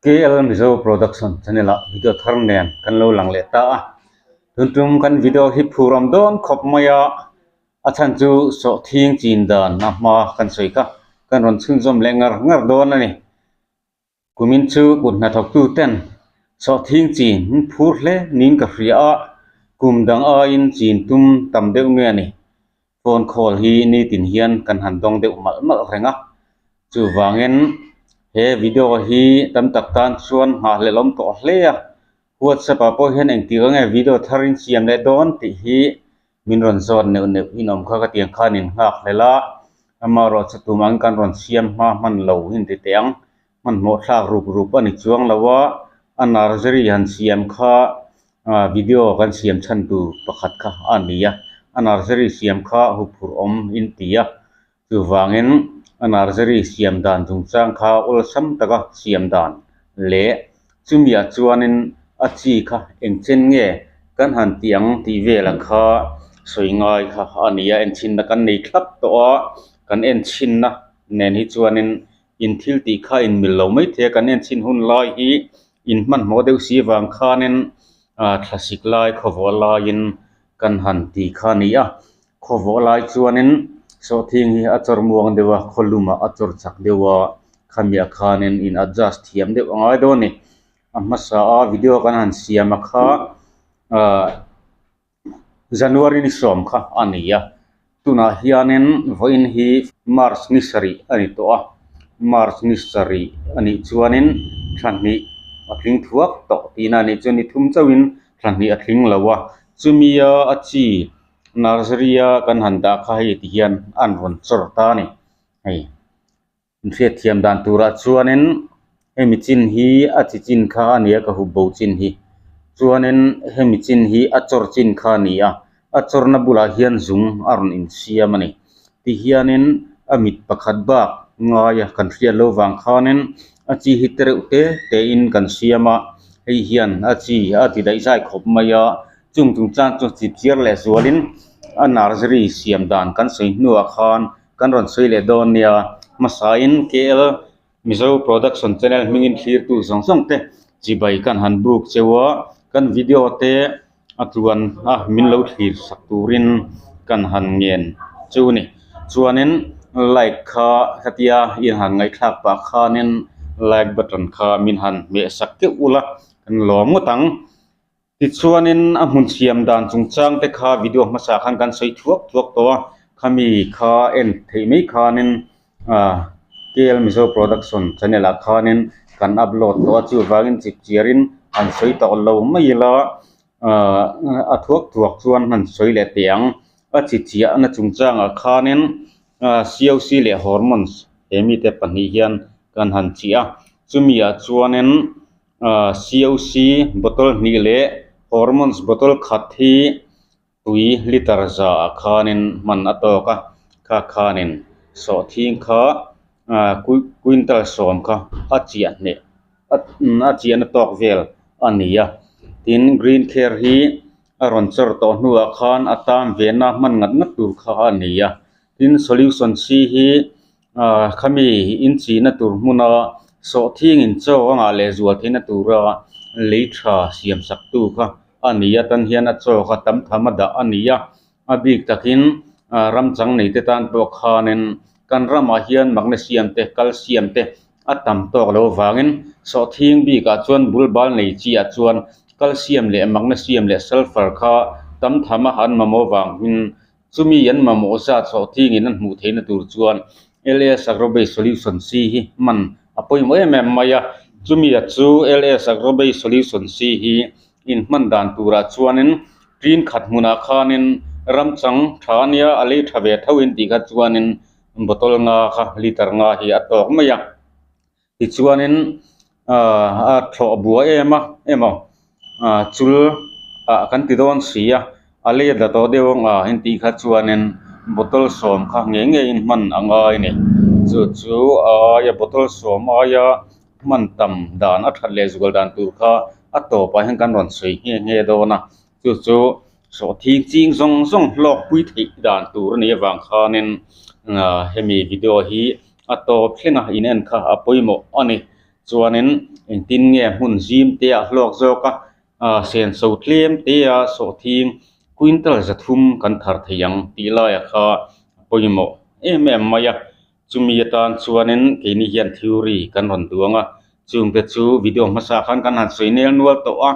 KL Mizo Production channel ah video thar nen kan lo lang leh ta a, tun tum kan video hi phur awm dawn khawp mai a, a chhan chu sawhthing chin dan a hma kan sawi kha kan rawn chhunzawm leh ngar ngar dawn a ni. Kumin chu kut hnathawktu ten sawhthing chin an phur hle niin ka hria a, kum dang aiin chin tum tam deuh nge a ni. Phone call hi nitin hian kan han dawng deuh malh malh reng a, chuvangin he video hi tam tak tan chuan nghahhlelh awm tawh hle a, WhatsApp ah pawh hian engtik ange video thar in siam leh dawn tih hi min rawn zawt neuh neuh in awm kha ka tiang khan in nghakhlelh a, amaherawhchu tum ang kan rawn siam hma hman lo in ti teh ang, hmanhmawh thlak rup rup a ni chuang lo a, a nursery han siam kha ah video kan siam chhan tur pakhat kha a ni a, a nursery siam kha huphurh awm in ti a, chuvangin a nursery siam dan chungchang kha awlsam taka siam dan leh chumiah chuanin a chi kha eng chen nge kan han tih ang tih velah kha sawi ngai kha a ni a, enchhinna kan nei thlap tawh a, kan enchhinna nen hi chuanin in thil tih kha in mil lo mai thei a, kan enchhin hun lai hi in hmanhmawh deuh si vang khanin ah thlasik lai khawvawh laiin kan han ti kha a ni a, khawvawh lai chuanin sawhthing hi a chawr muang deuh a, khaw lumah a chawr chak deuh a, khamiah khanin in adjust thiam deuh a ngai dawn a ni. A hmasa a video kan han siam a kha ah. January ni sawm kha a ni a, tunah hianin vawiin hi March ni sarih a ni tawh a, March ni sarih a nih chuanin thla hnih a tling thuak tawh tihna a nih chuan ni thum chauhin thla hnih a tling lo a, chumia a chi nursery a kan han dah kha hei ti hian an rawn chawr ta a ni hei. Inhriatthiam dan turah chuanin hemi chin hi a chi chin kha a ni a ka hup bo chin hi chuanin hemi chin hi a chawr chin kha a ni a a chawrna bulah hian zung a rawn insiam a ni tihianin a mit pakhat bak ngaia kan hriat loh vang khanin a chi hi te reuh te te in kan siam a hei hian a chi a ti daih zai khawp mai a chung chungchang chu chip chiar leh zualin a nursery siam dan kan sawi hnuah khan. Kan rawn sawi leh dawn nia, hmasain KL Mizo Production Channel hmingin thlirtu zawng zawng te chibai kan han buk cheu a, kan video te a tluan a min lo thlir sak turin kan han ngen chu ni. Chuanin like kha hetia i han ngaihthlak pah khanin like button kha min han hmeh sak keuh ula kan lawm ngawt ang. Tichuanin a hmun siam dan chungchang te kha video hmasa khan kan sawi thuak thuak tawh a, khami kha en theih mai khanin ah KL Mizo Production channel ah khanin kan upload tawh a, chuvangin chip chiarin an sawi tawh lo mai ila ah a thuak thuak chuan han sawi leh teh ang. A chi chiahna chungchangah khanin ah COC leh hormones he mite pahnih hian kan han chiah a, chumi ah chuanin. Ahh COC bottle hnih leh hormones bottle khat hi tui liter za ah khanin hman a tawk a kha khanin sawhthing kha ahh quintal sawm kha a chiah hneh a chiahna tawk vel a ni a tin green care hi a rawn chawr tawh hnuah khan a tan ve na hman ngat ngat tur kha a ni a tin solution c hi Ahh khami inchihna tur hmuna sawhthing in chaw a ngah leh zual theihna tura lei tha siam sak tu kha a ni a tan hian a chaw kha tam tham a dah a ni a a bik takin ah ram chang nei te tan pawh khanin kan ramah hian magnesium te calcium te a tam tawk lo avangin sawhthing bikah chuan bul bal nei chi ah chuan calcium leh magnesium leh sulphur kha tam tham a han mamawh vangin Chumi an mamawh zat sawhthingin an hmuh theihna tur chuan LS Agrobase Solution C hi hman a pawimawh em em mai a. Chumi a chu LS Agrobase Solution C hi in hman dan turah chuanin tin khat hmunah khanin ram chang tha ania a lei tha ve tho in tih kha chuanin bottle nga kha liter nga hi a tawk mai a. Tichuanin ahh a thlawh buai em a emaw ah chul ah kan ti dawn si a a let la tawh deuh ang a intih kha chuanin bottle sawm kha ngei ngeiin hman a ngai a ni chu chu aia bottle sawm aia hman tam dan a that leh zual dan tur kha a tawpah hian kan rawn sawi nghe nghe dawn a chu chu sawhthing ching zawng zawng hlawk pui theih dan tur a nih avang khanin ah hemi video hi a tawp thleng a in en kha a pawimawh a ni. Chuanin engtin nge hmun zim te ah hlawk zawk a ah senso tlem te a sawhthing quintal zathum kan thar thei ang tih laiah kha a pawimawh em em mai a. Chumi atan chuanin keini hian theory kan rawn duang a, chungte chu video hmasa khan kan han sawi nel nual tawh a,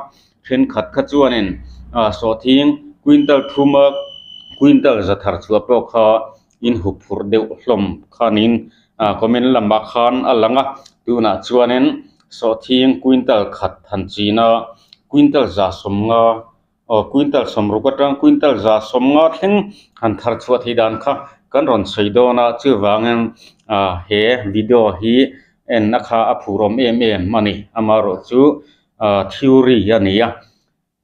thenkhat kha chuanin ah sawhthing quintal thuma quintal za thar chhuah pawh kha in hup phurh deuh hlawm khanin ah comment lamah khan a lang a, tunah chuanin sawhthing quintal khat han china quintal za sawmnga Aw quintal sawmruk atang quintal za sawmnga thleng han thar chhuah theih dan kha kan rawn sawi dawn a chuvangin ah he video hi en a kha a phur awm em em a ni amaherawh chu ah theory a ni a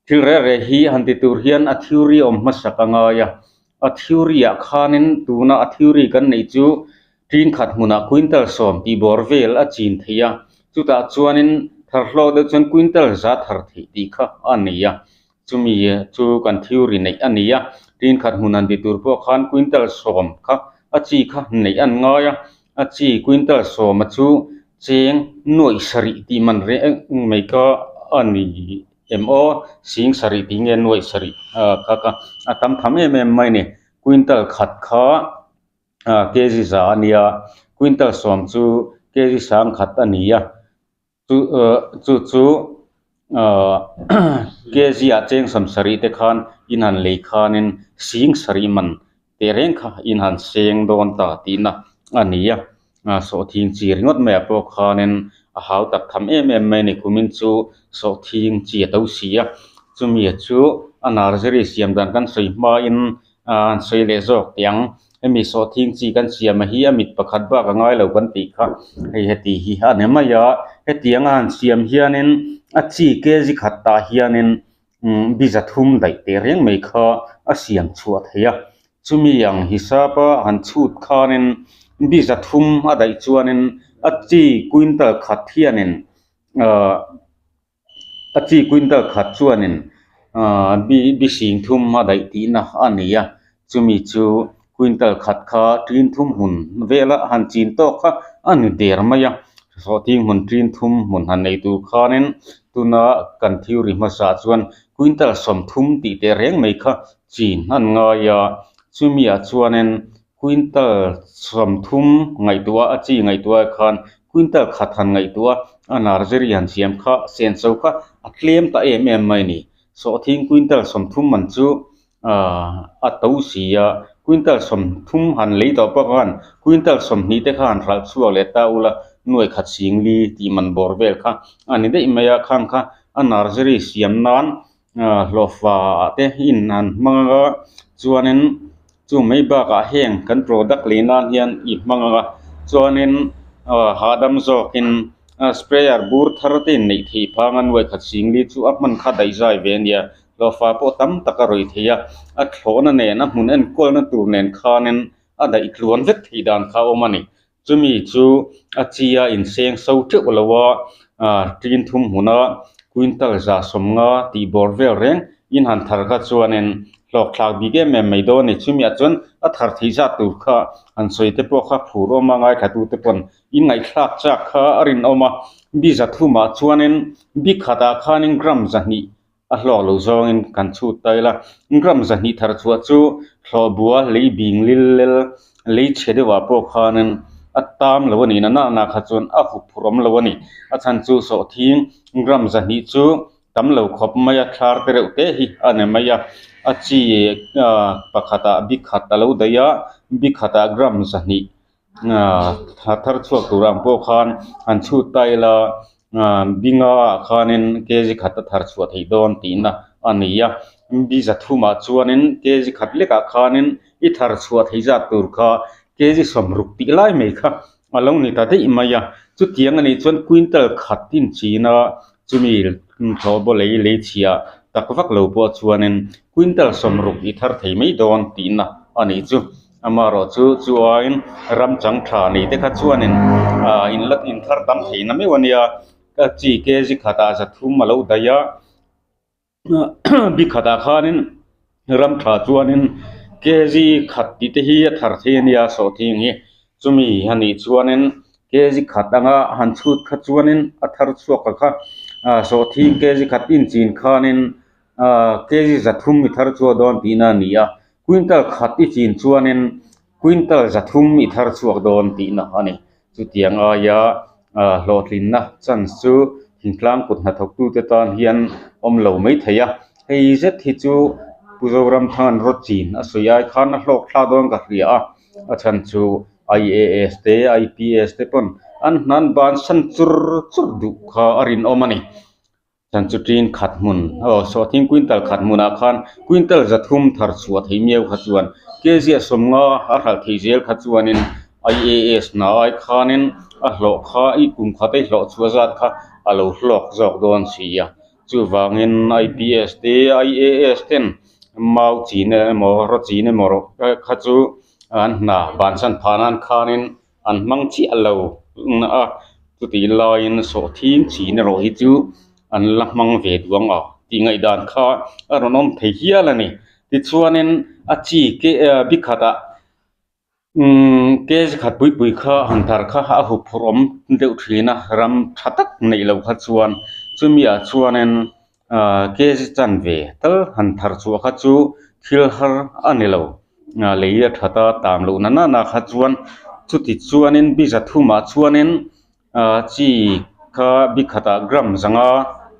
thil reh reh hi han ti tur hian a theory awm hmasak a ngai a a theory ah khanin tuna a theory kan neih chu Tin khat hmunah quintal sawm tih bawr vel a chin theih a, chutah chuanin thar hlawk deuh chuan quintal za thar theih tih kha a nei a, chumi chu kan theory neih a ni a, tin khat hmun han ti tur pawh khan quintal sawm kha a chi kha neih an ngai a, a chi quintal sawma chu cheng nuaih sarih tih man reng mai kha a ni em aw, sing sarih tih nge nuaih sarih kha kha a tam tham em em mai a ni, quintal khat kha. Ah kg za a nia quintal sawm chu kg sang khat a ni a chu ah chu chu ah kg ah cheng sawm sarih te khan in han lei khanin sing sarih man teh reng kha in han seng dawn ta tihna a ni a ah sawhthing chi ringawt maiah pawh khanin a hau tak tham em em mai a ni kumin chu sawhthing chi a to si a chumi chu a nursery siam dan kan sawi hmain Aaa an sawi leh zawk teh ang hemi sawhthing chi kan siam a hi a mit pakhat bak a ngai lo kan tih kha hei heti hi a ni mai a hetiang a han siam hianin a chi kg khat tah hianin umm bi zathum daih teh reng mai kha a siam chhuah theih a chumi ang hisap a han chhut khanin bi zathum a daih chuanin a chi quintal khat hianin aaa. A chi quintal khat chuanin ahh bi bi sing thum a daih tihna a ni a chumi chu quintal khat kha tin thum hmun vela han chin tawk kha a ni der mai a sawhthing hmun tin thum hmun han nei tur khanin tuna kan theory hmasa chuan quintal sawmthum tih teh reng mai kha chin an ngai a chumi ah chuanin Quintal sawmthum ngaihtuah a chi ngaihtuah ah khan quintal khat han ngaihtuah a nursery han siam kha senso kha a tlem ta em em mai a ni. Sawhthing quintal sawmthum man chu ahh a to si a, quintal sawmthum han lei tawh pawh khan quintal sawmhnih te kha han hralh chhuak leh ta ula nuai khat singli tih man bawr vel kha a ni daih mai a, khang kha a nursery siam nan ahh hlawhfa ah te in han hmang a chuanin Chu mai bakah heng kan product lei nan hian i hmang ang a, chuanin ah hahdam zawkin ah sprayer bur thar te in neih theih phang a nuai khat singli chu a hman kha daih zai ve a nia, hlawhfa pawh tam tak a rawih thei a, a thlawhna nen a hmun enkawlna tur nen khanin a daih tluan vek theih dan kha a awm a ni. Chumi chu a chi a inseng so teuh lo a, ah tin thum hmuna quintal za sawmnga tih bawr vel reng in han thar kha chuanin hlawk thlak bik em em mai dawn a ni. Chumi ah chuan a thar theih zat tur kha han sawi te pawh kha phur awm a ngaithla te pawn in ngaihthlak chak kha a rinawm a, bi za thumah chuanin bi khatah khanin gram zahnih A hlawk lo zawngin kan chhut ta ila, gram zahnih thar chhuah chu thlawhbua lei bing lil lel lei chhe deuhah pawh khanin a tam lo a nih na nahna kha chuan a hup phurh awm lo a ni. A chhan chu sawhthing gram zahnih chu tam lo khawp mai a, thlar te reuh te hi a ni mai a, a chi pakhatah bi khat a lo daih a, bi khatah gram zahnih thar chhuak tur ang pawh khan han chhut ta ila binga ah khanin kg khat a thar chhuah theih dawn tihna a ni a bi zathumah chuanin kg khat lekah khanin i thar chhuah theih zat tur kha kg sawmruk tih lai mai kha a lo ni ta daih mai a chutiang a nih chuan quintal khat inchina chumi thlawh baw lei lei chhia tak vak lo pawh chuanin quintal sawmruk i thar thei mai dawn tihna a nih chu. Amaherawh chu chu aiin ram chang tha nei te kha chuanin ah in la in thar tam theihna meuh a nia ka chi kg khatah zathum a lo daih a bi khatah khanin ram tha chuanin kg khat tih te hi a thar thei a nia sawhthing hi chumi a nih chuanin. Kg khat anga han chhut kha chuanin a thar chhuak a kha ah sawhthing kg khat inchin khanin ah kg zathum i thar chhuak dawn tihna a ni a quintal khat i chin chuanin quintal zathum i thar chhuak dawn tihna a ni. Chutiang aia ah hlawhtlinna chance chu thingtlang kut hnathawktute tan hian awm lo mai thei a hei zet hi chu Pu Zoramthanga'n rawt chin a sawi ai khan a hlawk thla dawn ka hria a a chhan chu I_A_S te I_P_S te pawn an hnan bansan chur chur duh kha a rinawm a ni. Chan chu tin khat hmun aw sawhthing quintal khat hmunah khan quintal zathum thar chhuah thei miau kha chuan kg a sawmnga a hralh theih zel kha chuanin I_A_S hna ai khanin a hlawh kha i kum khat a i hlawh chhuah zat kha a lo hlawk zawk dawn si a. Chuvangin I_P_S te I_A_S ten mau chin emaw raw chin emaw kha chu an hna bansan phah nan khanin an hmang chiah lo a chutih laiin sawhthing chin erawh hi chu an la hmang ve duh ang a tih ngaihdan kha a rawn awm thei hial a ni tichuanin a chi ke bi khatah umm kg khat pui pui kha han thar kha a hup phurh awm deuh thin a ram tha tak neih loh kha chuan chumi ah chuanin ah kg chanve tal han thar chhuah kha chu thil har a ni lo. Lei a that a tam loh na nana kha chuan chuti chuanin bi zathumah chuanin ah chi kha bi khatah gram zanga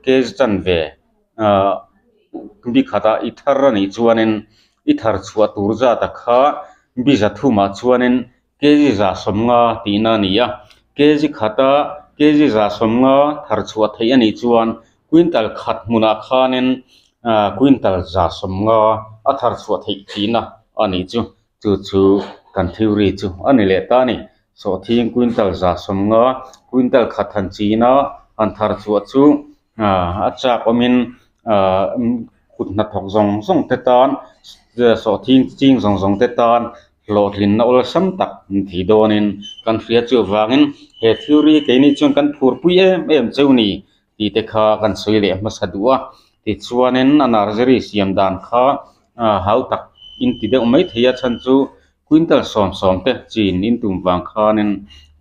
kg chanve ah bi khatah i thar a nih chuanin i thar chhuah tur zat a kha bi zathumah chuanin kg za sawmnga tihna a ni a kg khata kg za sawmnga thar chhuah theih a nih chuan quintal khat hmunah khanin ah quintal za sawmnga a thar chhuah theih tihna a nih chu chu chu kan theory chu a ni leh ta a ni sawhthing quintal za sawmnga quintal khat han china han thar chhuah chu ah a chak awmin ah kut hnathawk zawng zawng te tan sawhthing ching zawng zawng te tan hlawhtlinna awlsam tak an thei dawnin kan hria chuvangin he theory keini chuan kan phurpui em em cheu ni tih te kha kan sawi leh hmasa duh a tichuanin a nursery siam dan kha ah hau tak in ti deuh mai thei a chhan chu quintal sawm sawm te chin in tum vang khanin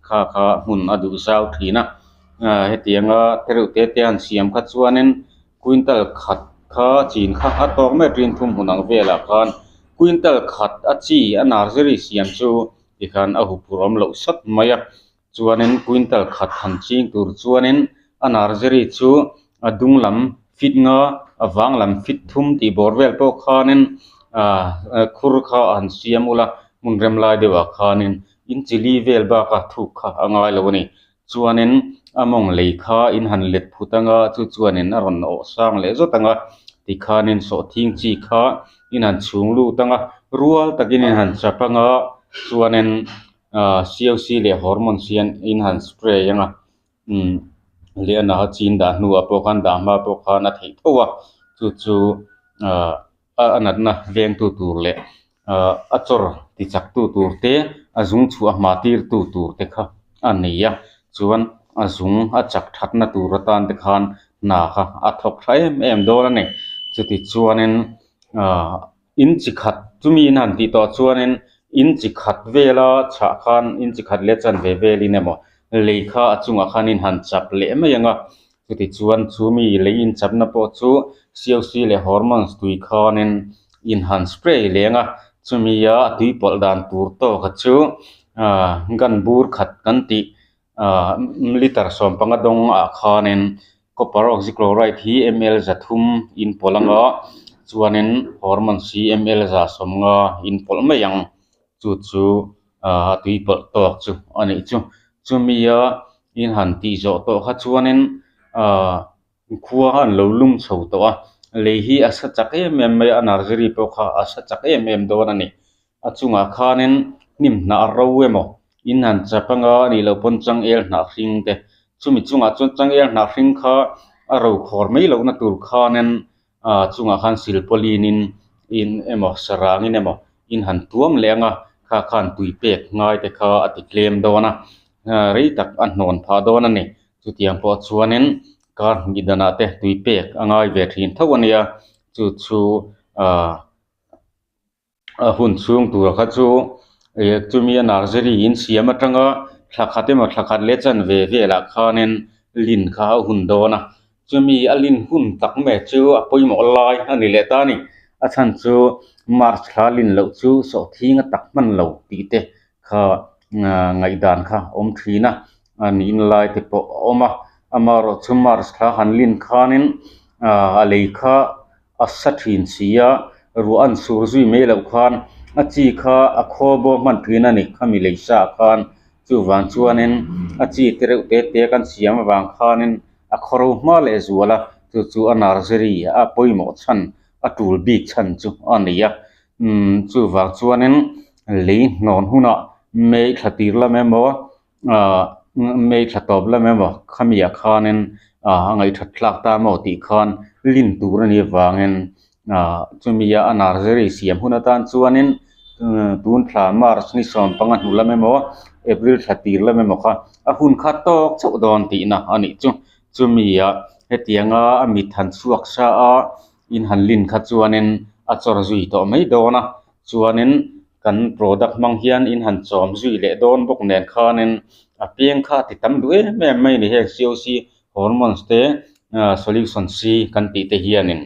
kha kha hmun a duh zau thin a ah hetianga tereuh te te an siam kha chuanin quintal khat kha chin kha a tawk mai a tin thum hmun ang velah khan quintal khat a chi a nursery siam chu tikhan a huphurh awm loh sat mai a chuanin quintal khat han ching tur chuanin a nursery chu a dung lam fit nga a vang lam fit thum tih bawr vel pawh khanin ah khur kha han siam ula hmun rem lai deuhah khanin in chili vel baka thuk kha a ngai lo a ni chuanin a mawng lei kha in han let phut anga chu chuanin a rawn awh sang leh zawt anga tikhanin sawhthing chi kha in han chhung lut anga rual takin in han chap anga chuanin ah C_O_C leh hormones hian in han spray anga umm leh a naha chin dah hnuah pawh khan dah hma pawh khan a theih tho a chu chu ah a natna vengtu tur leh ah a chawr ti chak tu tur te a zung chhuah hma tir tu tur te kha a ni a chuan a zung a chak thatna tur atan te khan hna kha a thawk tha em em dawn a ni chuti chuanin ah in chi khat chumi in han tih tawh chuanin in chi khat vela chhah khan in chi khat leh chanve velin emaw lei kha a chungah khanin han chap leh mai ang a chuti chuan chumi lei inchapna pawh chu C_O_C leh hormones tui khanin in han spray leh ang a chumi a tui pawlh dan tur tawka chu ah gun bur khat kan tih ah litre sawmpanga dawng ah khanin copper oxychloride hi ml zathum in pawlh ang a chuanin hormones hi ml za sawmnga in pawlh mai ang chu chu ah a tui pawlh tawk chu a nih chu chumi a in han tih zawh tawh kha chuanin ah khua an lo lum chho tawh a lei hi a sa chak em em mai a nursery pawh kha a sa chak em em dawn a ni a chungah khanin hnim hnah ro emaw in han chap anga a nih loh pawn changel hnah hring te chumi chungah chuan changel hnah hring kha a ro khawr mai lohna tur khanin ah chungah khan silpawlin in in emaw sarangin emaw in han tuam leh ang a kha khan tui pek ngai te kha a ti tlem dawn a ah rei tak a hnawn phah dawn a ni chutiang pawh chuanin kar hnih danah te tui pek a ngai ve thin tho a nia chu chu ah a hun chhung tur kha chu ih chumi a nursery in siam atanga. Thla khat emaw thla khat leh chanve velah khanin lin kha a hun dawn a, chumi a lin hun tak mai chu a pawimawh lai a ni leh ta a ni. A chhan chu March thla lin loh chu sawhthing a tak hman lo tih te kha ngaihdan kha a awm thin a, a niin lai te pawh a awm a. Amaherawhchu March thla han lin khanin a lei kha a sa thin si a, ruah an sur zui mai loh khan a chi kha a khaw bawm hman thin a ni khami lei sa ah khan chuvang chuanin a chi te reuh te te kan siam avang khanin a khaw ro hma leh zual a chu chu a nursery a pawimawh chhan a tul bik chhan chu a ni a umm chuvang chuanin lei hnawn hunah May thla tir lam emaw ahh May thla tawp lam emaw khami ah khanin ah a ngaihthat thlak ta maw tih khan lin tur a nih avangin ah chumi a nursery siam hun atan chuanin tun thla March ni sawm panga hnu lam emaw April thla tir lam emaw kha a hun kha tawk chauh dawn tihna a nih chu chumi ah hetianga a mit han chhuak sa a in han lin kha chuanin a chawr zui tawh mai dawn a chuanin kan product hmang hian in han chawm zui leh dawn bawk nen khanin a piang kha a ti tam duh em em mai a ni heng C O C hormones te ah solution C kan tih te hianin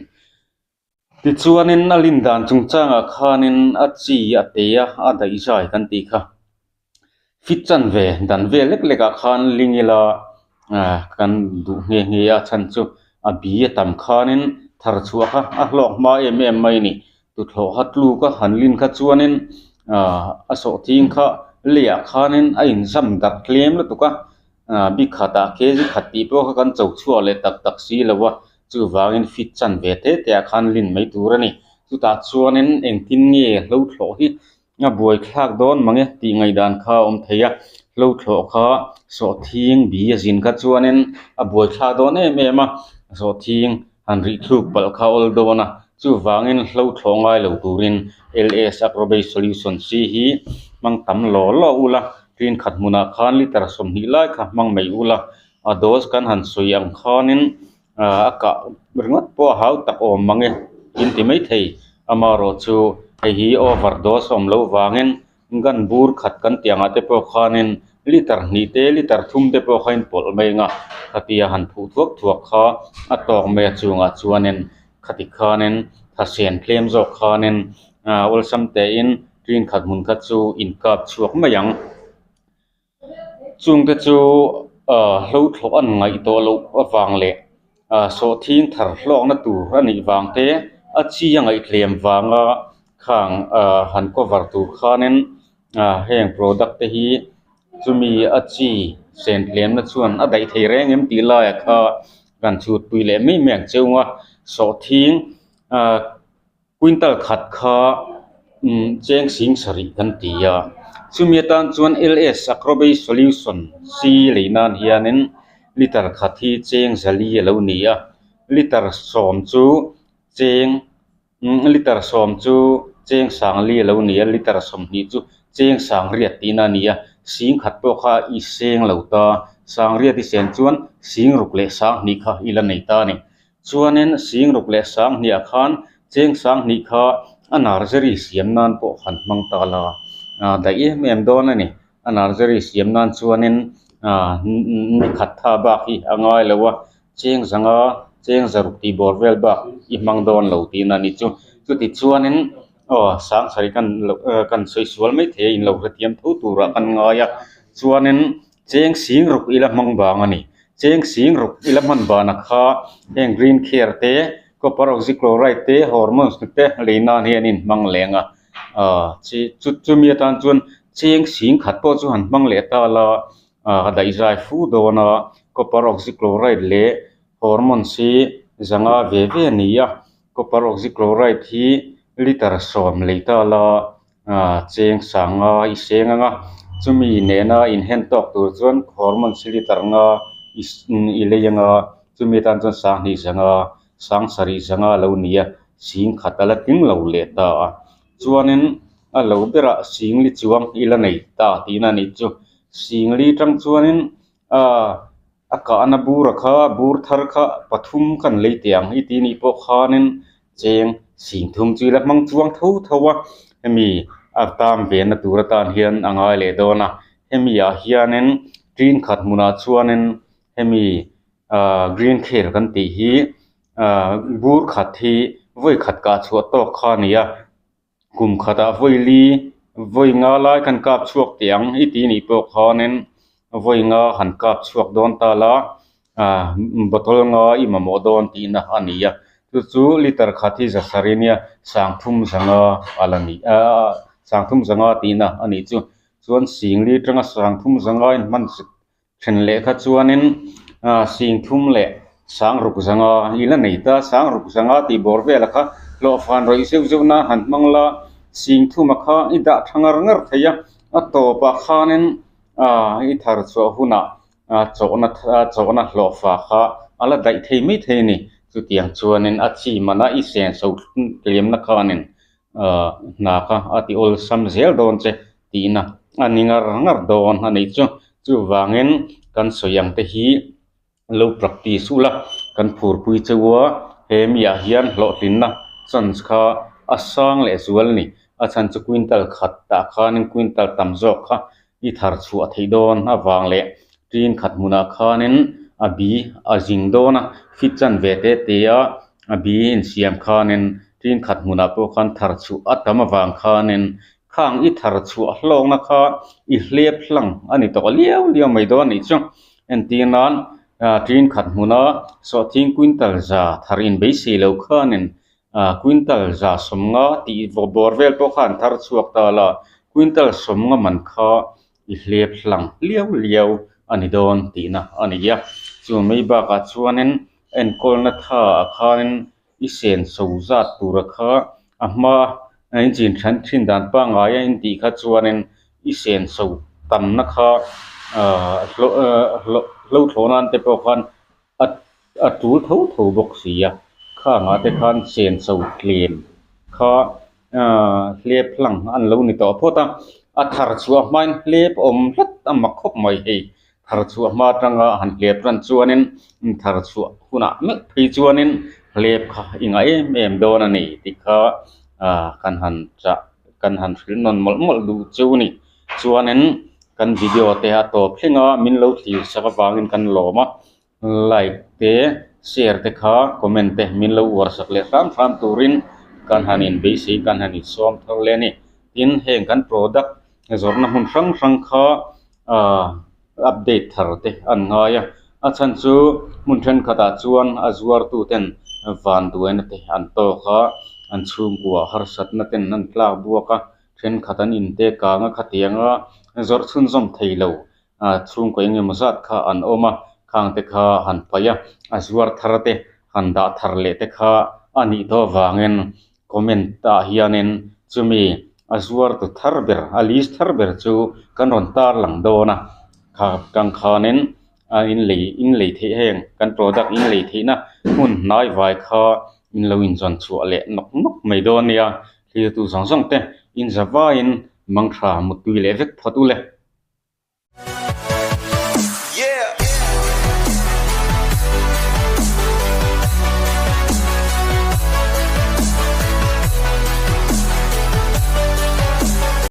tichuanin a lin dan chungchangah khanin a chi a te a a daih zai kan tih kha. Fit chanve dan vel lek lek ah khan ling ila ah kan duh nghe nghe a chhan chu a bi a tam khanin thar chhuah kha a hlawk hma em em mai a ni tuthlawh kha tluk a han lin kha chuanin ah a sawhthing kha leiah khanin a inzam darh tlem lutuk a ah bi khatah kg khat tih pawh kha kan cho chhuak leh tak tak si lo a chuvangin fit chanve te te ah khan lin mai tur a ni chutah chuanin engtin nge hlo thlawh hi A buai thlak dawn mang e tih ngaihdan kha a awm thei a, hlo thlawh kha sawhthing bi a zin kha chuanin a buai thlak dawn em em a, sawhthing han rih thluk palh kha a awl dawn a, chuvangin hlo thlawh ngai lo turin L_S Agrobase Solution C hi hmang tam law law ula, ṭin khat hmunah khan litre 20 lai kha hmang mai ula, a dose kan han sawi ang khanin a kah ringawt pawh a hau tak awm mang e in ti maithei amaherawh chu hei hi over dose awm loh vangin gun bur khat kan tih angah te pawh khanin liter hnih te liter thum te pawh kha in pawlh mai ang a khatia han phuh thuak thuak kha a tawk mai a chungah chuanin khati khanin thasen tlem zawk khanin ah awlsam tein ṭin khat hmun kha chu in kap chhuak mai ang. Chungte chu ah hlo thlawh an ngaih tawh loh avang leh ah sawhthing thar hlawkna tur a nih vang te a chi a ngaihtlem vanga khang ah han cover tur khanin ah heng product te hi chumi a chi sen tlemna chuan a daih thei reng em tih laiah kha kan chhut pui leh mai mai ang cheu a sawhthing ah. Quintal khat kha cheng sing sarih kan ti a, chumi atan chuan LS Acrobase Solution C lei nan hianin liter khat hi cheng zali a lo ni a, liter 10 chu cheng liter 10 chu cheng sangli a lo ni a, liter 20 chu cheng sangriat tihna a ni a, sing khat pawh kha i seng lo ta, sangriat i sen chuan sing ruk leh 2000 kha i la nei ta a ni. Chuanin sing ruk leh 2000 ah khan cheng 2000 kha a nursery siam nan pawh han hmang ta la ah daih em em dawn a ni. A nursery siam nan chuanin ah ni khat tha bak hi a ngai lo a, cheng zanga cheng zaruk tih bawr vel bak i hmang dawn lo tihna a ni chu. Chuti chuanin aw 7000 kan loh kan sawi sual mai thei a inlo hrethiam tho turah kan ngai a, chuanin Cheng sing ruk ila hmang bang a ni. Cheng sing ruk ila hman bana kha heng green care te, copper oxychloride te, hormones te lei nan hian in hmang leng a. Aaa chi chu chumi atan chuan cheng sing khat pawh chu han hmang leh ta la aaa daihzai fu dawn a, copper oxychloride leh hormones hi zanga ve ve a ni a. Copper oxychloride hi litre 10 lei ta la. Ah cheng sanga i seng anga chumi nena inhen tawk tur chuan hormone si litre nga i i lei anga chumi atan chuan 2000 zanga 7000 zanga a lo ni a sing khat a la tling lo leh ta a chuanin a lo berah sing li chuang i la nei ta tihna a nih chu sing li tang chuanin ah A kahna bura kha bur thar kha pathum kan lei teh ang i tih nih pawh khanin cheng 3000 chu ila hmang chuang tho tho a hemi a tam ve na tur atan hian a ngai leh dawn a. Hemi ah hianin tin khat hmunah chuanin hemi ahh green khel kan tih hi ahh bur khat hi vawi khat kah chhuah tawk kha a ni a kum khatah vawi li vawi nga lai kan kap chhuak teh ang i tih nih pawh khanin vawi nga han kap chhuak dawn ta la ah bottle nga i mamawh dawn tihna a ni a chu chu liter khat hi za sarih nia sangthum zanga a la ni aaa sangthum zanga tihna a nih chu chuan singli atanga sangthum zanga inhman Then lehkha chuanin singthum leh sangruk zanga i la nei ta, sangruk zanga tih bawr velah kha hlawhfan rawih zeuh zeuh na han hmang la, singthuma kha i dah tha ngar ngar thei a, a tawpah khanin i thar chhuah hunah chawhna chawhna hlawhfa kha a la daih thei mai thei a ni. Chutiang chuanin a chi mana i senso tlemna khanin hna kha a ti awlsam zel dawn che tihna a ni ngar ngar dawn a nih chu. Chuvangin kan sawi ang te hi lo practice ula kan phurpui cheu a, he miah hian hlawhtlinna chance kha a sang leh zual a ni. A chhan chu quintal khat tah khanin quintal tam zawk kha i thar chhuah theih dawn avang leh tin khat hmunah khanin a bi a zing dawn a, fit chan ve te te a, a bi insiam khanin tin khat hmunah pawh khan thar chhuah a tam avang khanin khang i thar chhuah hlawkna kha i hlep hlang a ni tawh liau liau mai dawn a nih chu. Entir nan tin khat hmuna sawhthing quintal za thar inbeisei lo khanin Ah quintal za sawmnga tih bawr vel pawh kha an thar chhuak ta la, quintal sawmnga man kha i hlep hlang liau liau a ni dawn tihna a ni a. Chu mai bakah chuanin enkawlna tha ah khanin i senso zat tura kha a hma a in chin thin dan pangngai a intih kha chuanin i senso tamna kha ah hlo thlawh nan te pawh khan a a tul tho tho bawk si a khangah te khan senso tlem kha ahh hlep hlang an lo ni tawh phawt a a thar chhuah hmain hlep awm hlat a mak khawp mai hei thar chhuah hma atanga han hlep ran chuanin thar chhuah hunah meuh phei chuanin hlep kha i ngah em em dawn a ni tih kha ahh kan han chah kan han hrilh nawn mawlh mawlh duh chu a ni chuanin kan video te a tawp thleng a min lo thlir sak avangin kan lawm a like te share te kha comment te min lo uar sak leh hram hram turin kan han in beisei kan han in sawm thar leh a ni tin heng kan product zawrhna hmun hrang hrang kha ahh update thar te an ngai a a chhan chu hmun thenkhatah chuan a zuartu ten van duaina te an tawk a an chhungkua harsatna ten an tlak buak a thenkhat an inte kang a khatianga zawrh chhunzawm thei lo ah chhungkaw eng emaw zat kha an awm a khang te kha han paih a a zuar thar te han dah thar leh te kha a nih tawh avangin comment ah hianin chumi a zuar tu thar ber a list thar ber chu kan rawn tar lang dawn a kha tang khanin a inlei inlei theih heng kan product inlei theihna hmun hnai vai kha in lo inzawn chhuah leh nawk nawk mai dawn a nia thlir tu zawng zawng te inza vaiin mangtha muttui leh vek phawt u le.